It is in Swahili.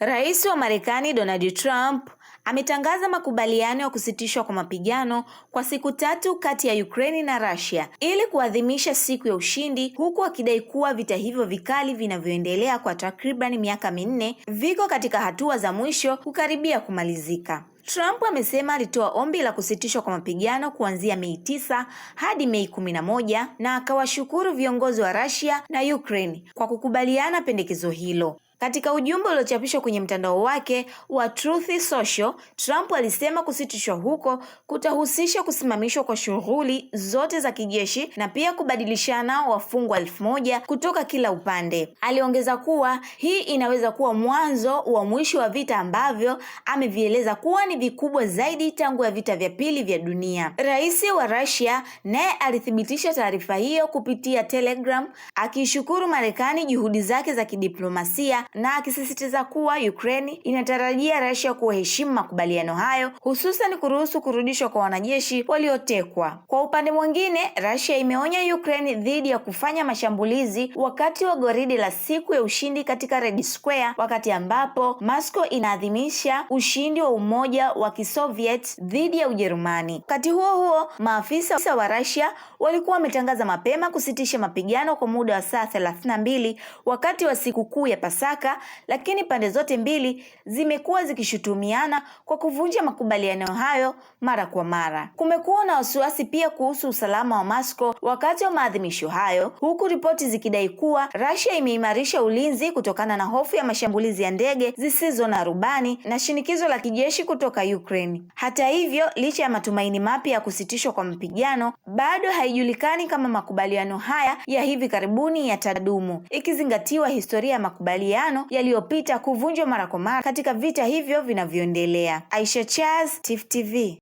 Rais wa Marekani Donald Trump ametangaza makubaliano ya kusitishwa kwa mapigano kwa siku 3 kati ya Ukraine na Russia ili kuadhimisha siku ya ushindi, huku akidai kuwa vita hivyo vikali vinavyoendelea kwa takriban miaka 4 viko katika hatua za mwisho kukaribia kumalizika. Trump amesema alitoa ombi la kusitishwa kwa mapigano kuanzia Mei 9 hadi Mei 11 na akawashukuru viongozi wa Russia na Ukraine kwa kukubaliana pendekezo hilo. Katika ujumbe uliochapishwa kwenye mtandao wake wa Truth Social, Trump alisema kusitishwa huko kutahusisha kusimamishwa kwa shughuli zote za kijeshi na pia kubadilishana wafungwa 1000 kutoka kila upande. Aliongeza kuwa hii inaweza kuwa mwanzo wa mwisho wa vita ambavyo amevieleza kuwa ni vikubwa zaidi tangu ya vita vya pili vya dunia. Rais wa Russia naye alithibitisha taarifa hiyo kupitia Telegram, akishukuru Marekani juhudi zake za kidiplomasia na akisisitiza kuwa Ukraine inatarajia Russia kuheshimu makubaliano hayo, hususan kuruhusu kurudishwa kwa wanajeshi waliotekwa. Kwa upande mwingine, Russia imeonya Ukraine dhidi ya kufanya mashambulizi wakati wa gwaride la siku ya ushindi katika Red Square, wakati ambapo Moscow inaadhimisha ushindi wa Umoja wa Kisoviet dhidi ya Ujerumani. Wakati huo huo, maafisa wa Russia walikuwa wametangaza mapema kusitisha mapigano kwa muda wa saa 32 wakati wa sikukuu ya Pasaka, lakini pande zote mbili zimekuwa zikishutumiana kwa kuvunja makubaliano hayo mara kwa mara. Kumekuwa na wasiwasi pia kuhusu usalama wa Moscow wakati wa maadhimisho hayo, huku ripoti zikidai kuwa Russia imeimarisha ulinzi kutokana na hofu ya mashambulizi ya ndege zisizo na rubani na shinikizo la kijeshi kutoka Ukraine. Hata hivyo, licha ya matumaini mapya ya kusitishwa kwa mapigano, bado haijulikani kama makubaliano haya ya hivi karibuni yatadumu, ikizingatiwa historia ya makubaliano yaliyopita kuvunjwa mara kwa mara katika vita hivyo vinavyoendelea. Aisha Charles, Tifu TV.